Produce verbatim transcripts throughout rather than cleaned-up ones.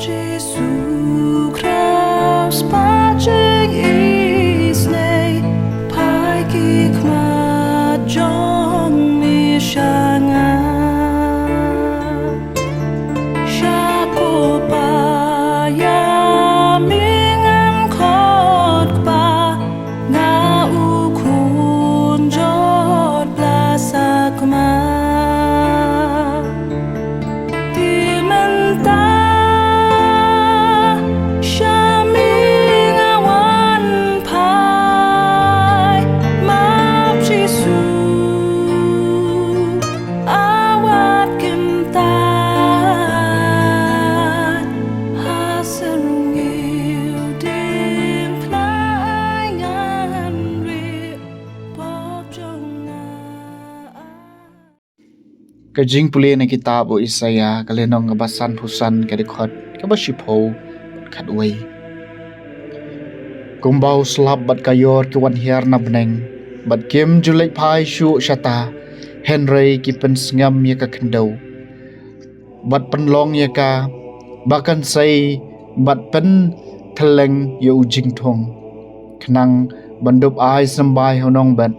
Jisu Khrist, pajing isnei, pai ki khmat jong mi shanga. Shapo pa ya mi ngam khot pa, nga u khun jot bla sakma. Ti mynta sha mi nga wan phai, map Jisu awat kyntait. Ha syrngiew dieng phna ai ngan rieh pop jong nga. Ka jingpule na kitab u Isaïah, ka lynnong kaba sanphew san, ka dkhot kaba shiphew, khatwei. Kumba u slap bad ka ïor ki wan hiar na bneng, bad kim ju leit phai shuh shata, hynrei ki pynsngem ïa ka khyndew, bad pynlong ïa ka, ba kan sei, bad pynthylleng ïa u jingthung, khnang ban dup ai symbai ha u nongbet,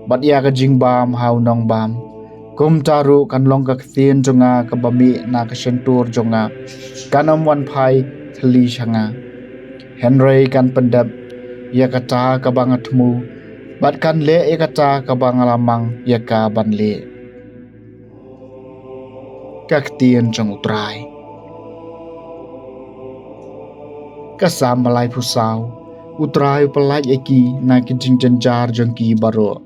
bad ïa ka jingbam ha u nongbam. Kumta ruh kan long ka ktien jong nga kaba mih na ka shyntur jong nga, kan ym wan phai thylli sha nga. Hynrei kan pyndep ïa kata kaba nga thmu, bad kan leh ïa kata kaba nga la mang ïa ka ban leh. Ka ktien jong u Trai. Ka Salm ba laiphew saw. U Trai u pyllait ïa ki na ki jingjynjar jong ki baroh.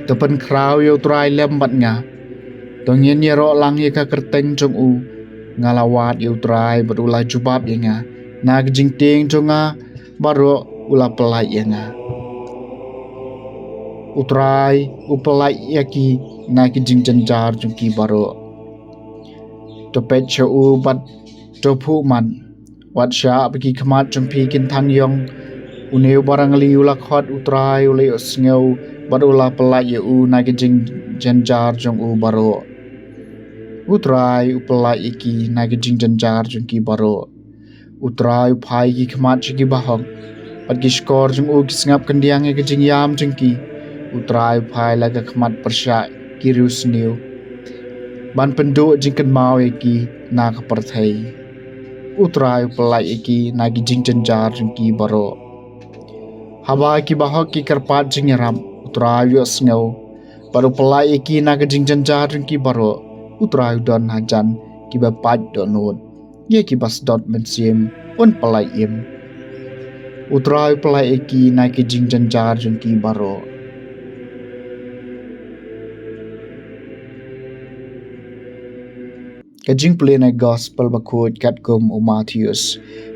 To pynkhraw ïa u Trai lem bad nga. To ngin ïaroh lang ïa ka kyrteng jong u. Nga la wad ïa u Trai bad u la jubab ïa nga. Na ki jingtieng jong nga baroh u la pyllait ïa nga. U Trai u pyllait ïa ki na ki jingjynjar jong ki baroh. To peit sha u bad to phuh mat. Wat shah ba ki khmat jong phi kin thang ïong. Une uba rangli u la khot, u Trai u la ïohsngew bad u la pyllait ïa u na ki jingjynjar jong u baroh. U Trai u pyllait ïa ki na ki jingjynjar jong ki baroh. U Trai u phai ïa ki khmat sha ki bahok, bad ki shkor jong u ki sngap khyndiat ïa ka jingïam jong ki. U Trai u phai la ka khmat pyrshah ki riewsniew, ban pynduh jingkynmaw ïa ki na ka pyrthei. U Trai u pyllait ïa ki na ki jingjynjar jong ki baroh. Haba ki bahok ki kyrpad jingïarap, u Trai u ïohsngew, bad u pyllait ïa ki na ki jingjynjar jong ki baroh. U Trai u don hajan kiba pait dohnud ïa kiba sdot mynsiem, un pyllait im. U Trai u pyllait ïa ki na ki jingjynjar jong ki baroh. Ka jingpule na Gospel bakhuid katkum u Mathaios,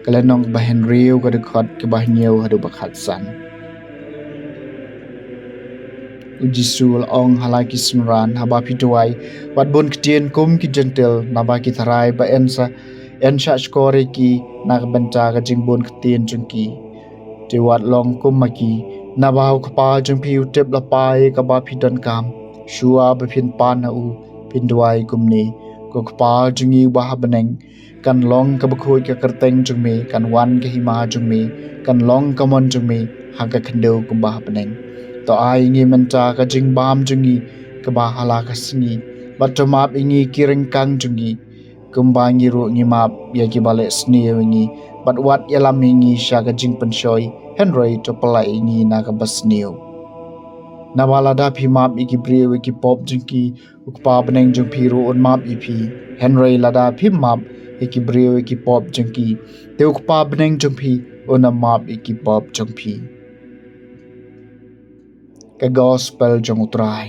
ka lynnong ba hynriew, ka dkhot kaba hynñiew haduh ba khatsan. U Jisu u la ong ha la ki synran, haba phi duwai, wat bun ktien kum ki Jentil, naba ki tharai ba yn sa, yn shah shkor ïa ki na ka bynta ka jingbun ktien jong ki. Te wat long kum ma ki, naba u Kpa jong phi u tip lypa ïa kaba phi donkam. Shuwa ba phin pan ha u, phin duwai kumne: Ko Kpa jong ngi uba ha bneng, kan long kaba khuid ka kyrteng jong me, kan wan ka hima jong me, kan long ka mon jong me ha ka khyndew kumba ha bneng. To ai ïa ngi mynta ka jingbam jong ngi kaba ha la ka sngi, bad to map ïa ngi ki ryngkang jong ngi, kumba ngi ruh ngi map ïa kiba leh sniew ïa ngi, bad wat ïalam ïa ngi sha ka jingpynshoi, hynrei to pyllait ïa ngi na kaba sniew. Naba lada phi map ïa ki briew ïa ki pop jong ki, u Kpa bneng jong phi ruh un map ïa phi. Hynrei lada phim map ïa ki briew ïa ki pop jong ki, te u Kpa bneng jong phi un ym map ïa ki pop jong phi. Ka Gospel jong u Trai.